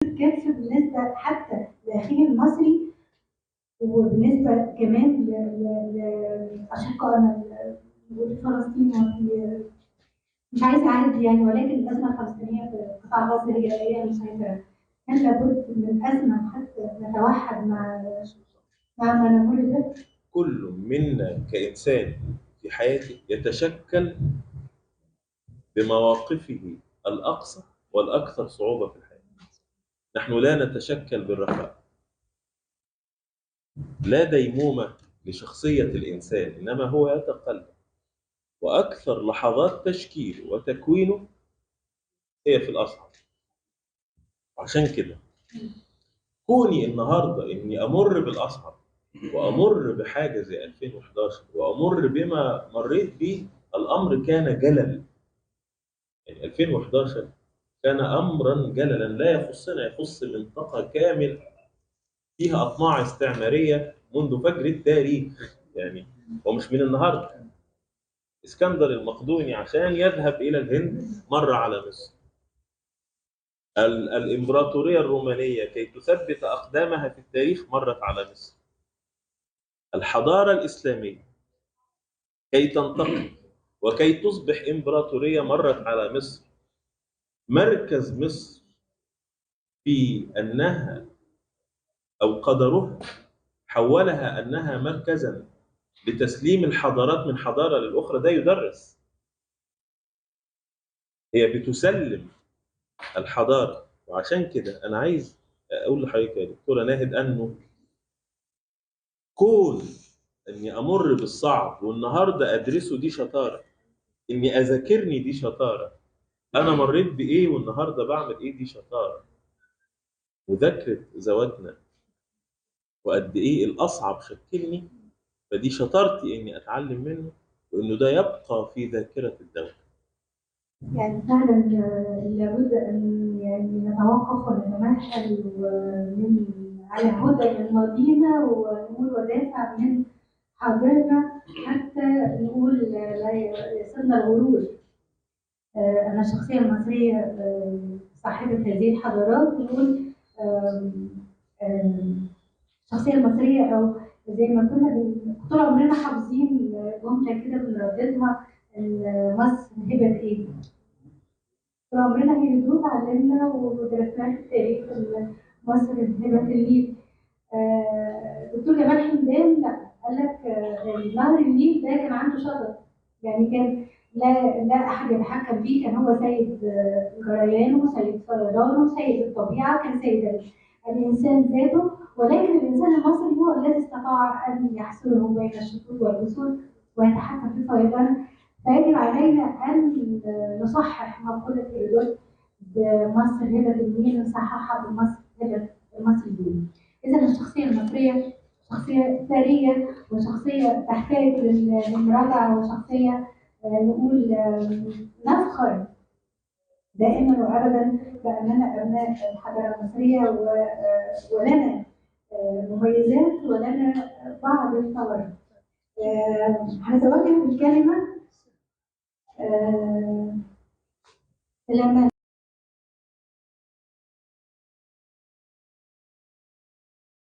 الكف بالنسبة حتى لاخيه المصري، وبالنسبة كمان لاشقائنا في فلسطين، وفي مش عايزه اعد يعني، ولكن الازمة الفلسطينية في قطاع غزة هي المسيطرة. هل لابد من ازمة حتى نتوحد مع ما نمر به؟ كل منا كانسان في حياته يتشكل بمواقفه الاقصى والاكثر صعوبة في الحياة. نحن لا نتشكل بالرخاء، لا ديمومه لشخصية الانسان، انما هو يتقلب، واكثر لحظات تشكيله وتكوينه هي في الاصعب. عشان كده كوني النهارده اني امر بالاصعب، وامر بحاجة زي 2011، وامر بما مريت به، الامر كان جلل. يعني 2011 كان امرا جللا لا يخصنا، يخص منطقة كاملة فيها اطماع استعماريه منذ فجر التاريخ، يعني ومش من النهارده. اسكندر المقدوني عشان يذهب الى الهند مر على مصر. الامبراطورية الرومانية كي تثبت اقدامها في التاريخ مرت على مصر. الحضارة الاسلامية كي تنتقل وكي تصبح امبراطورية مرت على مصر. مركز مصر في انها او قدرها حولها انها مركزا لتسليم الحضارات من حضارة للاخرى، ده يدرس. هي بتسلم الحضارة. وعشان كده انا عايز اقول لحضرتك يا دكتورة ناهد انه كون اني امر بالصعب والنهارده ادرسه دي شطارة، اني اذاكرني دي شطارة، انا مريت بايه والنهارده بعمل ايه دي شطارة. مذاكرة ذواتنا وقد ايه الاصعب شكلني، فدي شطارتي اني اتعلم منه، وانه ده يبقى في ذاكره الدولة. يعني فعلا لابد ان يعني نتوقف ونتمهل من على هدى من ماضينا، ونقول ودافع من حاضرنا، حتى نقول لا يصلنا الغرور. انا الشخصية المصرية صاحبه هذه الحضارات، نقول الشخصية المصرية، او زي ما كنا طول عمرنا حافظين جملة كده بنرددها، مصر هبه ايه؟ طول عمرنا هيرودوت علمنا ودرسناها في التاريخ ان مصر هبه النيل. دكتور جمال حمدان لا، قال لك نهر النيل ده كان عنده شجر، يعني كان لا احد يتحكم فيه، كان هو سيد جريانه، سيد فيضانه، سيد الطبيعة، كان سيد الانسان ذاته. ولكن الانسان المصري هو الذي استطاع ان يحصره بين الشطوط والجسور ويتحكم في فيضانه. فيجب علينا ان نصحح مقولة هيرودوت بمصر هبه النيل، نصححها بمصر هبه المصريين. اذا الشخصية المصرية شخصية ثرية، وشخصية تحتاج للمراجعة، وشخصية نقول نفخر دائما وابدا باننا ابناء الحضارة المصرية، ولنا مميزات ولنا بعض الثغرات. هنتوجه بالكلمة إلى من؟